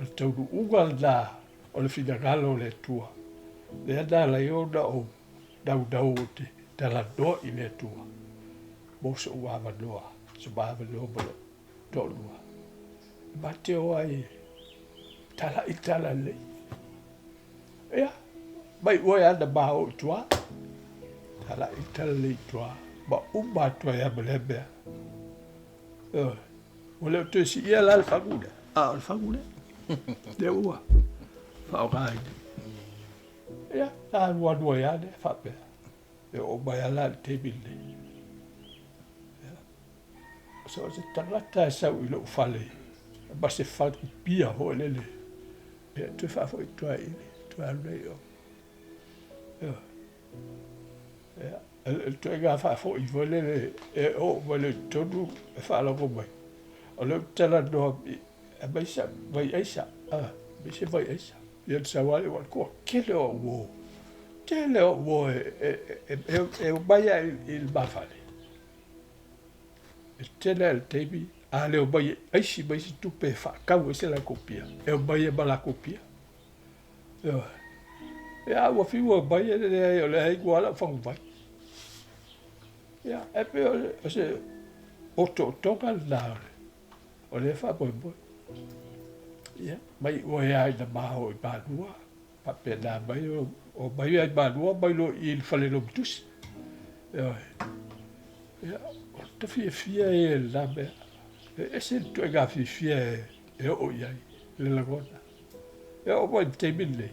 O le taunuuga lena o le finagalo o le Atua, lea na ala ai ona ou naunau ou te talanoa i le Atua mo so'u avanoa, so ma avanoa ma lo'u toalua, e ma te o ai e tala'i tala lelei. Ia, mai ua e ana ma o i tua, tala'i tala lelei i tua, ma uma atu ai lava ma lea mea. Ioe. Ua le o toe siia la le fagu lea, a o le fagu lea. Lea ua faaaogaina. Ia, sa alu alu ai lava lea faapea. E oo mai lava la i le taimi lenei. Ia, so o se tagata e sau i lou fale ma se falekupia foi lele, ia, toe faafoi atu lava i i, toe alu lea i o. Ioe. Ia, o le ituaiga faafoi foi lele e oo mai loa i totonu e faalogo mai, o lea ou te talanoa e aumai sau vai aisa, aumai se vai aisa. Ia ona sau lava lea, aua o le toatele o au uo, tele o au uo e omai lava i le ma fale. E tele lava i le taimi, a le omai e aisi mai se tupe e faatau ai se latou pia, e omai ai ma latou pia. Ioe. Ia, a ua fiu e omai, e leai, o lea e inu lava lau faguvai. Ia, e pei o se otootoga lena o lea faamoemoe. Ia, mai ua e a ina ma o i Malua, faapena mai, o mai ai Malua mai loa i i le fale lomutusi. Ioe. Ia, o le fiafia ia i lena mea. E ese le ituaiga fiafia e oo i ai le lagona. E oo mai i le taimi lenei,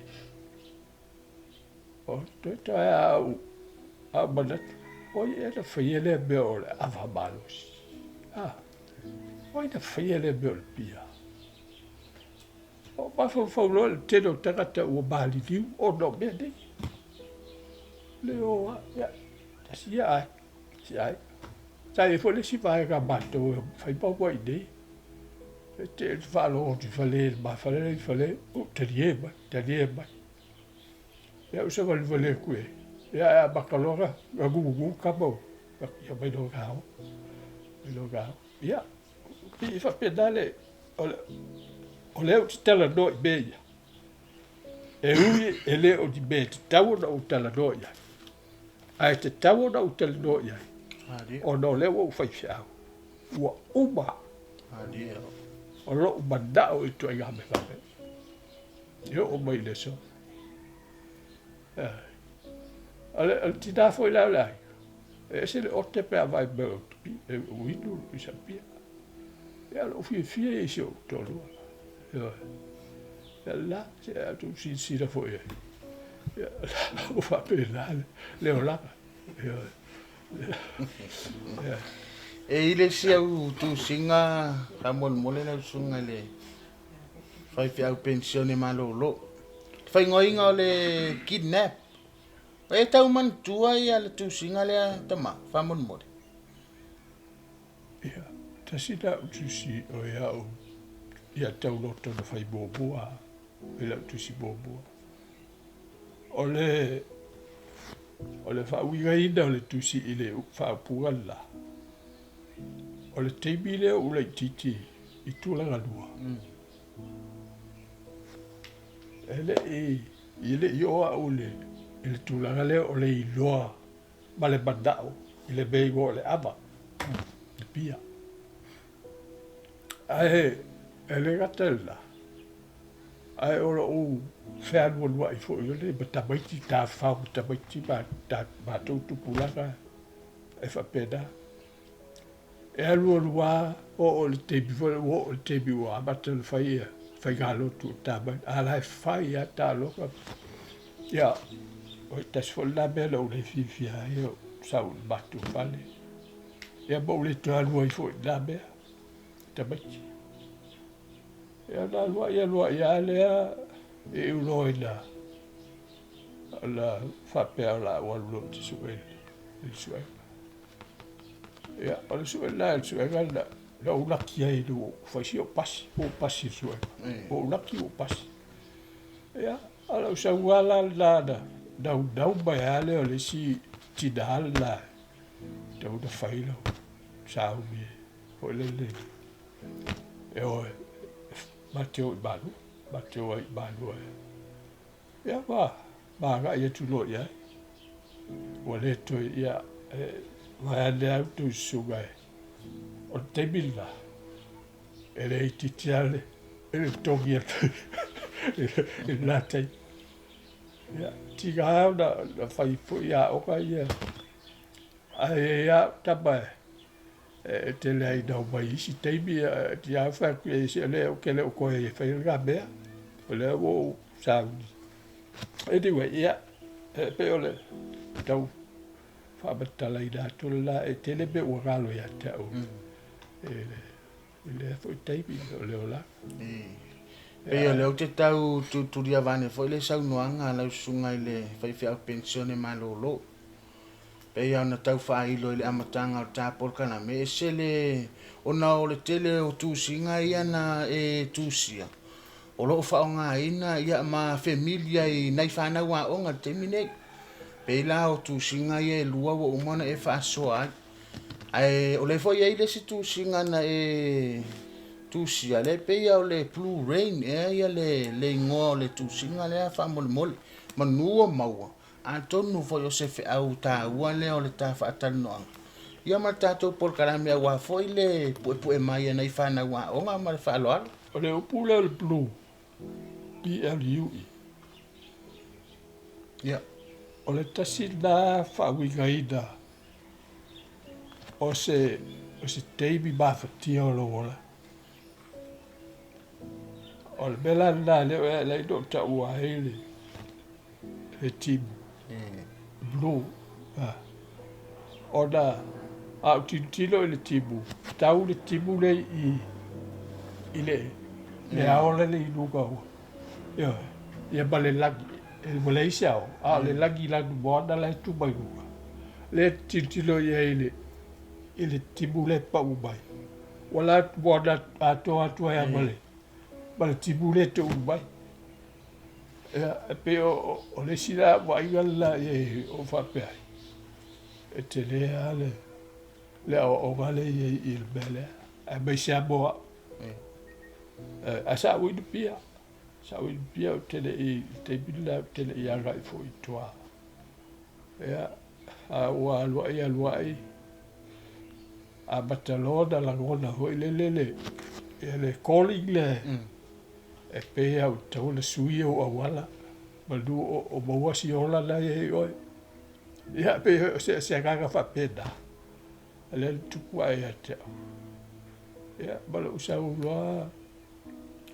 o toe toe lava au, au manatu, o ai ea na faia lea mea o le ava malosi? A, o ai na faia lea mea o le pia? O mafaufau loa i le tele o tagata ua maliliu ona o mea nei. Le o a, ia, tasi ia ai, si ai. Sa i ai foi le isi vaega a matou e fai maua i inei. E te faalogo atu i fale i le ma fale la i fale, ou talie mai, talie mai. Ia ou savalivali atu i ai. Ia ae amata loa na gugu tama o, ia mai loa na o, mai loa na o. Ia, pei e faapena le, o lea ou te talanoa i mea ia. E ui e le o ni mea e tatau ona ou talanoa i ai, ae tatau ona ou talanoa i ai, ona o lea ua ou faifeau, ua uma o lou manao i ituaiga mea faapea. E oo mai i le aso. O le tinā foi la o le aiga, e ese le ote pe a vaai mai ou te inu i sau pia. Ia, o lou fiafia ia i si ou toalua. Ioe. Ia la, se a outou silasila foi i ai. Ia, ua faapena le olaga. Ioe. Ia. E i le isi au tusiga faamolemole lau susuga i le faifeau penisione malolo. Le faaigoaina o le kidnap. E tau manatua ia le tusiga lea tama faamolemole. Ia, tasi la au tusi o e au ia tau loto na fai muamua i lau tusi muamua. O le, o le faauigaina o le tusi i le faaupuga le la, o le taimi lea o ou laitiiti i Tulagalua, e le i, e le i oo au i le, i le tulaga lea o le iloa ma le manao i le mea igoa o le ava, le pia. Ae e le gata i lena, ae o lou fealualuai foi o le ma tamaiti, tafafao ma tamaiti ma matou tupulaga e faapena. E alualu lava oo i le taimi foi lea ua oo i le taimi ua amata ona fai ia faigalotu o tamai, a o la e fai lava taaloga. Ia, o se tasi foi lena mea na ou le fiafia ai ou sau i le matou fale, ia ma ou le toe alu ai foi i lena mea, tamaiti. Ia ona aluai aluai lava lea, iu loa ina ona faapea o le a ou alu loa ou te sue i le suega. Ia, o le sue lena, le suega lena, na ou laki ai ina ua fai si ou pasi, ua ou pasi i le suega. Ua ou laki ua ou pasi. Ia, o lou sau lava la lena na naunau mai lava lea o le isi tina lena e tatau ona fai lau sauni foi lele e o e ma te o i Malua. Ma te o ai i Malua e. Ia ma, ma agai atu loa i ai. Ua le toe, ia, e, vaeane lava outou susuga e, o le taimi lena, e le itiiti lava le, le totogi atu i lena taimi. Ia, tiga lava ona fai foi aoga ia, ae i ai lava au tama e, e tele ai ina omai i isi taimi, e tiga lava fai atu i ai, se o lea ou te le o toe faia lena mea, o lea ua ou sauni. Anyway, ia, e pei o le tau faamatalaina atu lena, e tele mea ua galo ia te au i lea foi taimi o le olaga. Pei o lea ou te tau tulituliavane foi le saunoaga a lau susuga i le faifeau penisione malolo. Pei lava ona tau faailo i le amataga o le ta polokalame, e ese le ona o le tele o tusiga ia na e tusia, o lo o faaaogaina ia ma familia i nai fanau aoga i le taimi nei. Pei la o tusiga ia e lua ua uma ona e faasoa ai. Ae o lea foi e i ai le isi tusiga na e tusia, lea e pei lava o le Blue Rain ea ia le le igoa o le tusiga lea faamolemole. Manu o maua, Atonu foi o se feau taua lea o le ta faatalanoaga ia ma le tatou polokalame aua foi le puepue mai a nai fanau aoga ma le faaaloalo. O le upu lea o le blue, B-L-U-E, Ia. O le tasi lena faauigaina o se, o se taimi mafatia o lou ola. O le mea la lena lea e ala ai ona ou taua ai le, le timu blue, ona a ou tilotilo i le timu, tau le timu lea i i le le ao lea i luga o ioe, ia ma le lagi, ua leai se ao, a o le lagi lanumoana la e tu mai luga, lea e tilotilo i ai i le timu lea e pau mai. Ua lanumoana atoa atu ai lava ma le timu lea e toulu mai. Ia, e pei o, o le isi la vaaiga lela i ai o faapea ai, e tele lava le, le aoaoga lea i ai i le mea lea, aemaise lava mo au. Ae sa ou i Apia, sa ou i Apia ou te le i, i le taimi lela ou te le i agai foi i tua. Ia, a ua alu ai alu ai, amata loa ona lagona foi lele le, ia le calling lea e pei lava ua tatau ona sui ou auala manu o maua si ola la e i ai oe. Ia, e pei o se agaga faapena lea na tupu ae ia te au. Ia, ma lou sau loa,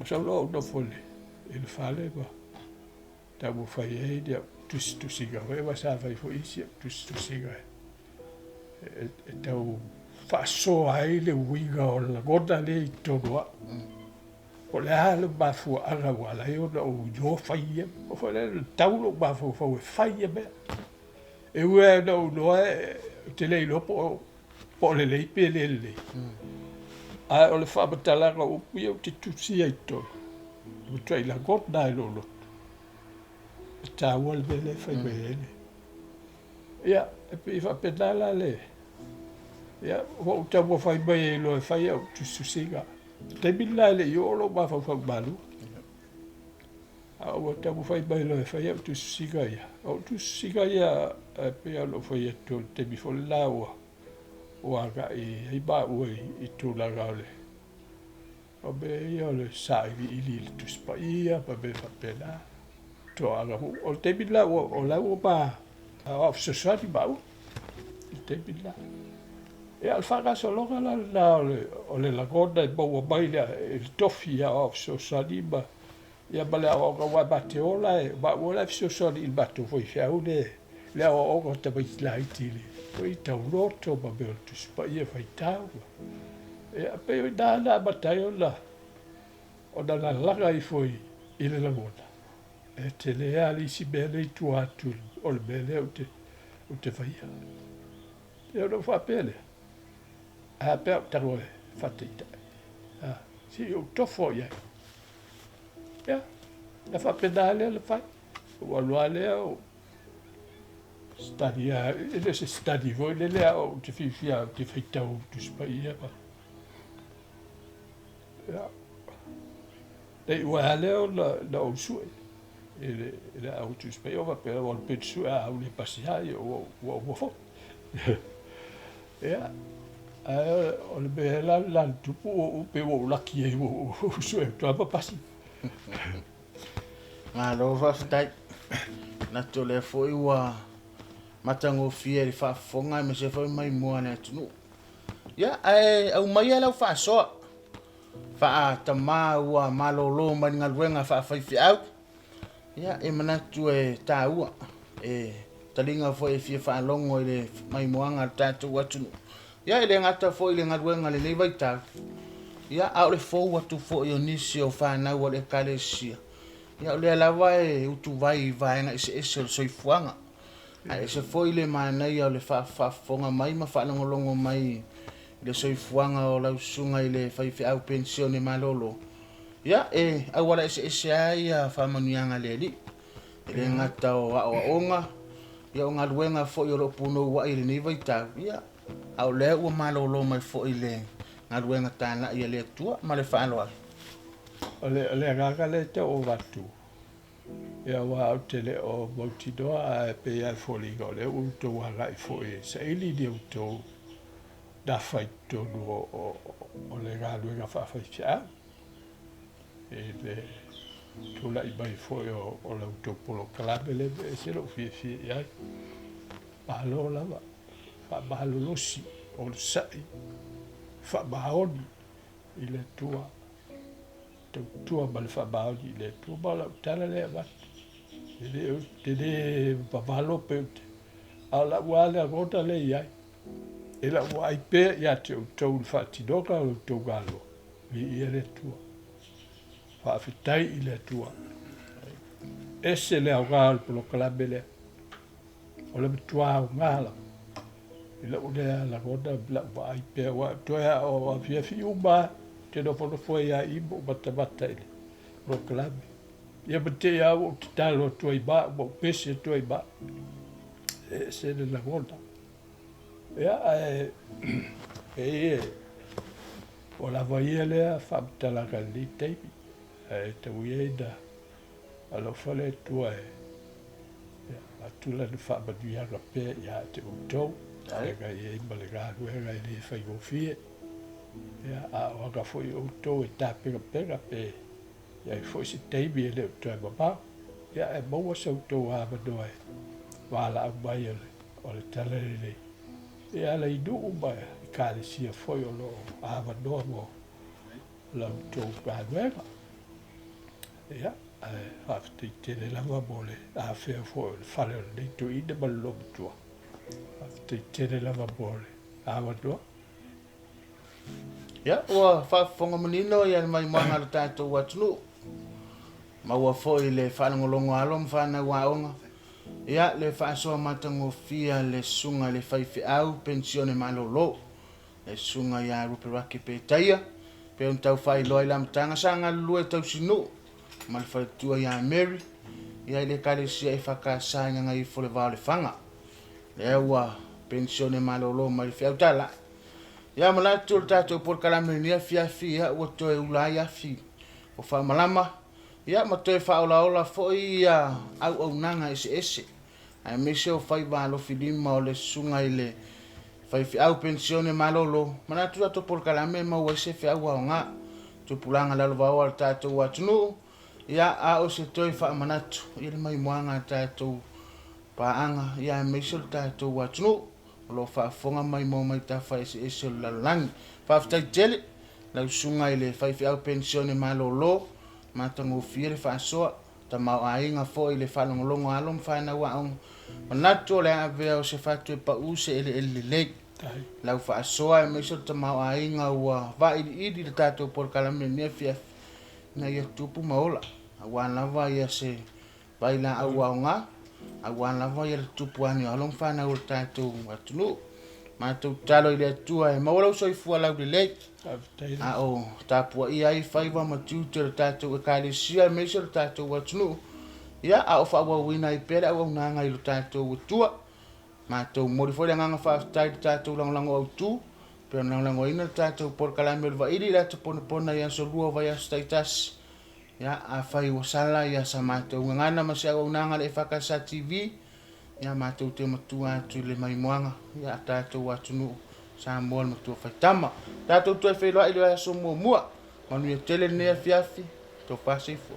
sau loa ou nofo i le fale ma taumafai ai au tusitusiga foi, aua sa fai foi isi au tusitusiga e tau faasoa ai le uiga o le lagona lea i totonu o au. Po o le a le mafuaaga ua ala ai ona ou iloa fai ia mea. Foi lea, tau lou mafaufau e fai ia mea. E ui lava ina ou iloa ou te le iloa po o lelei pe le lelei. Ae o le faamatalaga o upu ia ou te tusia i totonu, e matuai lagona lava i lou loto, e taua le mea lea e fai mai ai le. Ia, e pei e faapena la le, ia, ua ou taumafai mai ai loa e fai au tusitusiga. I le taimi lena e le i oo lou mafaufau i Malua. A ua taumafai mai loa e fai au tusitusiga ia. O au tusitusiga ia e pei lava ona ou fai atu o le taimi foi lena ua ua agai ai maua i tulaga o le o mea ia o le sailiili i le Tusi Paia ma mea faapena. Toaga foi. O le taimi lena ua o la ua ma aoao fesoasoani maua i le taimi lena. Ia o le faagasologa la lena o le lagona e maua mai i le tofi aoao fesoasoani ma Ia ma le aoaoga aua ma te ola e maua la e fesoasoani i le matou faifeau le le aoaoga o tamaiti laiti i le foi tauloto ma mea o le Tusi Paia faitau. Ia pei o i ina na amata ai ona ona lalaga ifo i le lagona e tele lava le isi mea lea i tua atu o le mea lea ou te faia. Ia ona ou faapea lea, ae a pe a ou tago e faataitai, se i ou tofo i ai. Ia, na faapena lea ona fai. Ou alu lava lea ou study lava, e le o se study foi lele a ou te fiafia ou te faitau i Tusi Paia ma, ia. Na iu ai lava lea ona ou sue i le au Tusi Paia faapea, ua alu pea e sue, a ou le pasi lava, ia ua uma foi. Ia, ae o le mea la na tupu ua pei ua ou laki ai ua ou sue atu lava ma pasi. Malo faafetai. Manatu o lea foi ua matagofie i le faafofoga aemaise foi maimoa a le atunuu. Ia, ae aumaia lau faasoa faa-tama ua malolo mai le galuega faa-faifeau. Ia, e manatu e taua, e taliga foi e fia faalogo i le maimoaga a le tatou atunuu. Ia, e le gata foi i le galuega i lenei vaitau, ia, a o le fou atu foi o nisi o fanau a le Ekalesia, ia, o lea lava e utuvai i vaega eseese o le soifuaga. Ae ese foi le manaia o le faafofoga mai ma faalogologo mai i le soifuaga o lau susuga i le faifeau penisione malolo. Ia, e auala eseese lava ia faamanuiaga a le Alii. E le gata o aoaoga, ia o galuega foi o lo o punouai i lenei vaitau, ia, a o lea ua malolo mai foi i le galuega talai a le Atua. Ma le faaaloalo. O le agaga lea e tau avatu, ia aua ou te le o mautinoa ae pei lava e foliga o lea ua outou agai foi e saili ni outou nafa i totonu o le galuega faafaifeau i le tulai mai foi o la outou polokalame lea e ese lou fiafia i ai. Malo lava, faamalolosi, onosai, faamaoni i le Atua, tautua ma le faamaoni i le Atua. Ma o lau tala lea e avatu, e te le vavalo pe ou te, a o lau lava lagona lea i ai, E lau vaai pea ia te outou i le faatinoga o la outou galuega, viia le Atua. Faafetai i le Atua. Ese le aoga o le polokalame lea. O le matua aoga lava. I lou lea lagona ma lau vaai pea, ua toe a o afiafi uma lava, ou te nofonofo ai lava i i ma ou matamata i le polokalame. Ia ma te i lava ua ou tatalo atu ai ma au ma ou pese atu ai ma au. E ese le lagona. Ia, ae pei e ua lava ia lea faamatalaga i lenei taimi, ae tau ia ina alofa le Atua e avatu lana faamanuiaga pea ia te outou, feagai ai ma le galuega e le faigofie. Ia, a o aga foi outou e tapenapena pe i ai foi se taimi e le o toe mamao, ia ae maua so outou avanoa e valaau mai o le tala lelei e ala i nuu ma ekalesia foi o lo o avanoa mo la outou galuega. Ia, ae faafetai tele lava mo le afea foi o le fale o lenei toeaina ma le loomatua. Faafetai tele lava mo le avanoa. Ia, ua faafofoga manino ia le maimoaga a lo tatou atunuu. Maua foi le faalogologo a alo ma fanau aoga. Ia, le faasoa matagofie a le susuga i le faifeau penisione malolo, le susuga ia Ruperake Petaia, pei ona tau faailoa i le amataga sa galulue tausinuu ma le faletua ia Mary, ia i le Ekalesia EFKS i Gagaifo le Va o Lefaga. Lea ua penisione malolo mai le feau talai. Ia manatu o le tatou polokalame i lenei afiafi, ia ua toe ula ai afi o faamalama, ia ma toe faaolaola foi ia auaunaga eseese, aemaise o faiva alofilima o le susuga i le faifeau penisione malolo. Manatu tatou polokalame e maua ai se feau aoga tupulaga lalovaoa a le tatou atunuu, ia a o se toe faamanatu i le maimoaga a tatou paaga, ia aemaise o le tatou atunuu o lo o faafofoga mai mo mai tafa eseese o le lalolagi. Faafetai tele lau susuga i le faifeau penisione malolo, matagofie le faasoa, tamaoaiga foi i le faalogologo a alo ma fanau aoga. Manatu o le a avea o se fatu e pau se eleele lelei. Lau faasoa aemaise o le tamaoaiga ua vailiili le tatou polokalame i lenei afiafi ina ia tupu ma ola, aua lava ia se vailaau aoga, aua lava ia le tupu ane o alo ma fanau o le tatou atunuu. Matou tatalo i le Atua e maua lou soifua laulelei, a o tapuaia ai faiva ma tiute o le tatou Ekalesia aemaise o le tatou atunuu, ia, a o faaauauina ai pea le auaunaga i lo tatou Atua. Matou momoli foi le agaga faafetai i le tatou lagolago autu, pei ona lagolagoina le tatou polokalame o le Vaili i le ata ponapona i aso lua o vaiaso taitasi. Ia, afai ua sala ia sa matou gagana ma se auaunaga a le EFKS TV, ia matou te matua atu i le maimoaga ia a tatou atunuu Samoa le matua faitama. Tatou toe feiloai i le vaiaso muamua. Manuia tele lenei afiafi. Tofa soifua.